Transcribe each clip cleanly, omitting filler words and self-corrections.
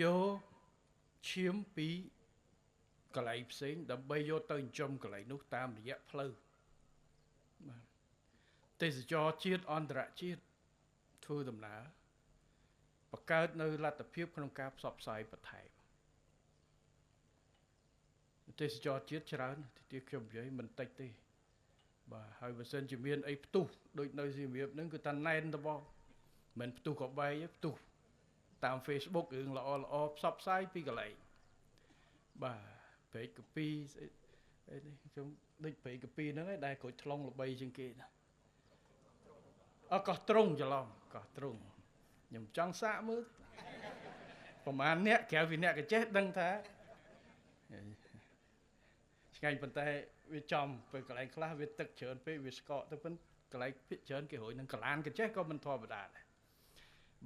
យកឈាមពីកន្លែងផ្សេងដើម្បីយកទៅចិញ្ចឹមកន្លែងនោះតាមរយៈផ្លូវបាទទេសចរជាតិអន្តរជាតិធ្វើដំណើរបង្កើតនៅលទ្ធភាពក្នុងការផ្សព្វផ្សាយបន្ថែមទេសចរជាតិច្រើនទីខ្ញុំនិយាយមិនតិចទេបាទហើយបើសិនជាមានអីផ្ទុះដូចនៅសៀមរាបហ្នឹងគឺថាណែនតបងមិនផ្ទុះក៏បែកផ្ទុះតាម Facebook រឿងល្អល្អផ្សព្វផ្សាយពីកន្លែងបាទព្រែកកាពីស្អីអីនេះខ្ញុំដូចព្រែកកាពីហ្នឹងឯងដែលក្រូចថ្លុងល្បីជាងគេណាអកោះត្រង់ច្រឡំកោះត្រង់ខ្ញុំចង់សាកមើលប្រហែលអ្នកក្រៅពីអ្នកកចេះដឹងថាឆ្ងាញ់ប៉ុន្តែវាចំពេលកន្លែងខ្លះវាទឹកច្រើនពេកវាស្កកទៅប៉ុន្តែកន្លែងភាគច្រើនគេរួយនឹងកលានកចេះក៏មិនធម្មតាដែរ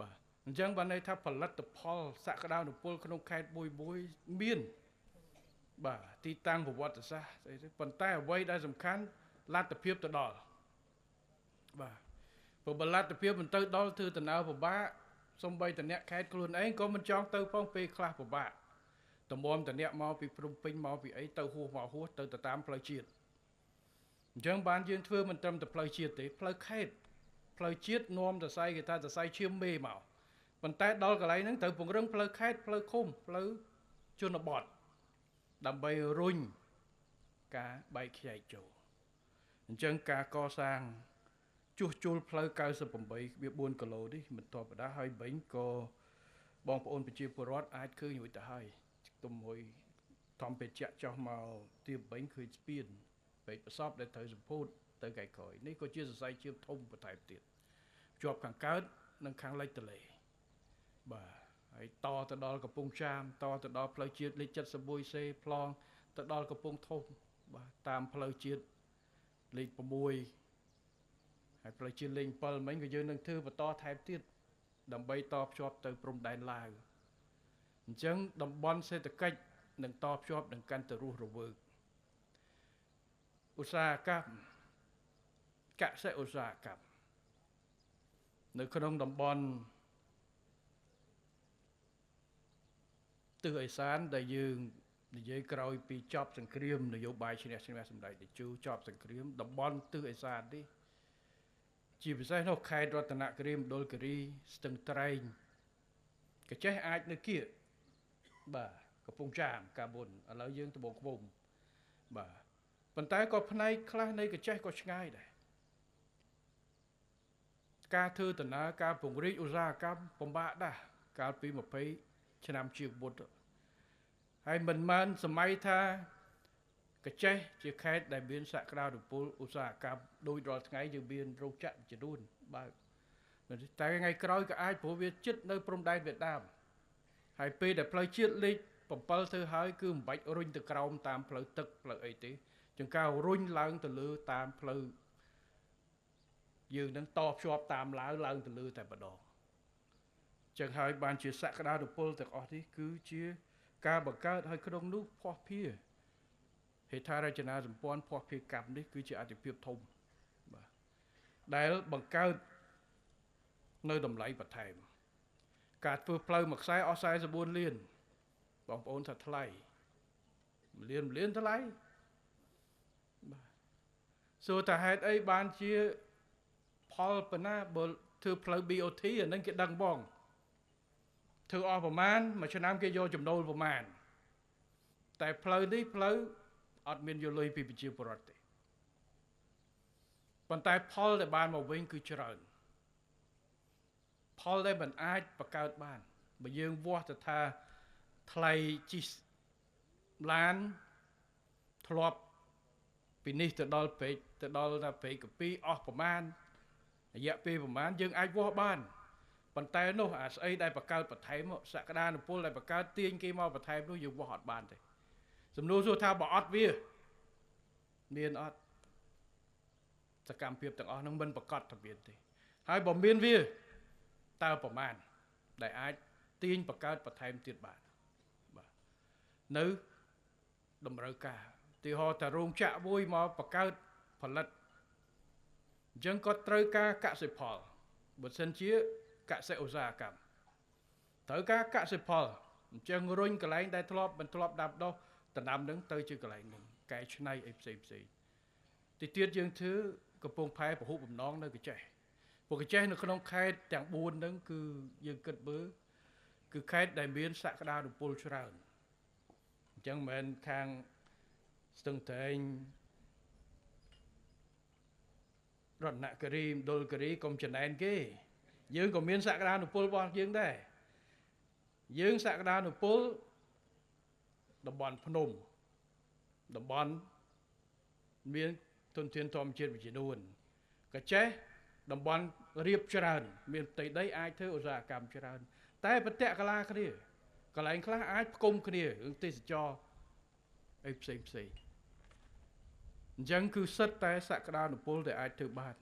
បាទអញ្ចឹងបានន័យថាផលិតផលសក្តានុពលក្នុងខេត្តមួយមួយមានបាទទីតាំងប្រវត្តិសាស្ត្រស្អីទេប៉ុន្តែអ្វីដែលសំខាន់លទ្ធភាពទៅដល់បាទព្រោះបើលទ្ធភាពមិនទៅដល់ធ្វើដំណើរពិបាកសំបីតអ្នកខេត្តខ្លួនឯងក៏មិនចង់ទៅផងពេលខ្លះពិបាកតម្រាំតអ្នកមកពីភ្នំពេញមកពីអីទៅហួសមកហួសទៅទៅតាមផ្លូវជាតិអញ្ចឹងបានយើងធ្វើមិនត្រឹមតែផ្លូវជាតិទេផ្លូវខេត្តផ្លូវជាតិនាំសរសៃគេថាសរសៃឈាមមេមកប៉ុន្តែដល់កន្លែងហ្នឹងត្រូវពង្រឹងផ្លូវខេត្តផ្លូវឃុំផ្លូវជនបទដើម្បីរុញការបែកខ្ញែកចូលអញ្ចឹងការកសាងជួសជុលផ្លូវ 98.4 គីឡូនេះមិនធម្មតាហើយវិញក៏បងប្អូនប្រជាពលរដ្ឋអាចឃើញរួចទៅហើយទុំមួយធម្មពេជ្ជៈចោះមកទៀបវិញឃើញស្ពានពេកប្រសពដែលត្រូវសម្ពោធទៅកែក្រោយនេះក៏ជាសរសៃឈាមធំបន្ថែមទៀតជាប់ខាងកើតនិងខាងលិចទលេបាទហើយតទៅដល់កំពង់ចាមតទៅដល់ផ្លូវជាតិលេខ 71C ប្លង់ទៅដល់កំពង់ធំបាទតាមផ្លូវជាតិលេខ6ហើយផ្លូវជាតិលេខ7មិញក៏យើងនឹងធ្វើបន្តថែមទៀតដើម្បីតភ្ជាប់ទៅព្រំដែនឡាវអញ្ចឹងតំបន់សេដ្ឋកិច្ចនឹងតភ្ជាប់នឹងកាន់តែរស់រវើកឧស្សាហកម្មកសិឧស្សាហកម្មនៅក្នុងតំបន់ទិសឦសានដែលយើងនិយាយក្រោយពីចប់សង្គ្រាមនយោបាយឈ្នះឈ្នះសម្ដេចតេជោចប់សង្គ្រាមតំបន់ទិសឦសាននេះជាពិសេសនោះខេត្តរតនគិរីមណ្ឌលគិរីស្ទឹងត្រែងកចេះអាចនៅគៀកបាទកំពង់ចាមកាលមុនឥឡូវយើងត្បូងឃ្មុំបាទប៉ុន្តែក៏ផ្នែកខ្លះនៃកចេះក៏ឆ្ងាយដែរការធ្វើដំណើរការពង្រីកឧស្សាហកម្មពិបាកដែរកាលពី20ឆ្នាំជាងមុនហើយមិនមែនសម័យថាកចេះជាខេត្តដែលមានសក្តានុពលឧស្សាហកម្មដោយរាល់ថ្ងៃយើងមានរោងចក្រចំនួនបើតែថ្ងៃក្រោយក៏អាចព្រោះវាជិតនៅព្រំដែនវៀតណាមហើយពេលដែលផ្លូវជាតិលេខ7ធ្វើហើយគឺមិនបាច់រុញទៅក្រោមតាមផ្លូវទឹកផ្លូវអីទេជាងការរុញឡើងទៅលើតាមផ្លូវយើងនឹងតភ្ជាប់តាមឡាវឡើងទៅលើតែម្ដងចឹងហើយបានជាសក្តានុពលទាំងអស់នេះគឺជាការបង្កើតឲ្យក្នុងនោះភស្តុភារហេដ្ឋារចនាសម្ព័ន្ធភស្តុភារកម្មនេះគឺជាអតិភិបធំបាទដែលបង្កើតនៅតម្លៃបន្ថែមការធ្វើផ្លូវមួយខ្សែអស់44លានបងប្អូនថាថ្លៃ1លាន1លានថ្លៃបាទសួរថាហេតុអីបានជាផលប៉ុណ្ណាបើធ្វើផ្លូវ BOT អានឹងគេដឹងបងធ្វើអស់ប្រមាណមួយឆ្នាំគេយកចំណូលប្រមាណតែផ្លូវនេះផ្លូវអត់មានយកលុយពីប្រជាពលរដ្ឋទេប៉ុន្តែផលដែលបានមកវិញគឺច្រើនផលដែលមិនអាចបង្កើតបានបើយើងវាស់ទៅថាថ្លៃជិះឡានធ្លាប់ពីនេះទៅដល់ព្រែកទៅដល់ថាព្រែកកាពីអស់ប្រមាណរយៈពេលប្រមាណយើងអាចវាស់បានប៉ុន្តែនោះអាស្អីដែលបង្កើតបន្ថែមសក្តានុពលដែលបង្កើតទាញគេមកបន្ថែមនោះយើងវាស់អត់បានទេសំណួរសួរថាបើអត់វាមានអត់សកម្មភាពទាំងអស់ហ្នឹងមិនប្រកាសថាមានទេហើយបើមានវាតើប្រមាណដែលអាចទាញបង្កើតបន្ថែមទៀតបានបាទនៅតម្រូវការទីហោថារោងចក្រមួយមកបង្កើតផលិតអញ្ចឹងគាត់ត្រូវការកសិផលបើសិនជាកសិឧស្សាហកម្មត្រូវការកសិផល អញ្ចឹងរុញកន្លែងដែលធ្លាប់មិនធ្លាប់ដាំដុះដំណាំនឹងទៅជាកន្លែងនឹងកែច្នៃអីផ្សេងផ្សេង។ ទីទៀត យើងធ្វើកំពង់ផែពហុបំណងនៅកចេះ ពួកកចេះនៅក្នុងខេត្តទាំង4ហ្នឹង គឺយើងគិតមើល គឺខេត្តដែលមានសក្តានុពលច្រើន។ អញ្ចឹងមិនមែនខាងស្ទឹងត្រែង រតនគិរី មណ្ឌលគិរី កុំចំណែនគេ យើងក៏មានសក្តានុពលរបស់យើងដែរ។ យើងសក្តានុពលតំបន់ភ្នំ តំបន់មានទុនធានធម្មជាតិមួយចំនួន កចេះតំបន់រៀបច្រើន មានផ្ទៃដីអាចធ្វើឧស្សាហកម្មច្រើន តែប្រតិកលាគ្នា កន្លែងខ្លះអាចផ្គុំគ្នារឿងទេសចរអីផ្សេងផ្សេង។ អញ្ចឹងគឺសិតតែសក្តានុពលដែលអាចធ្វើបាន។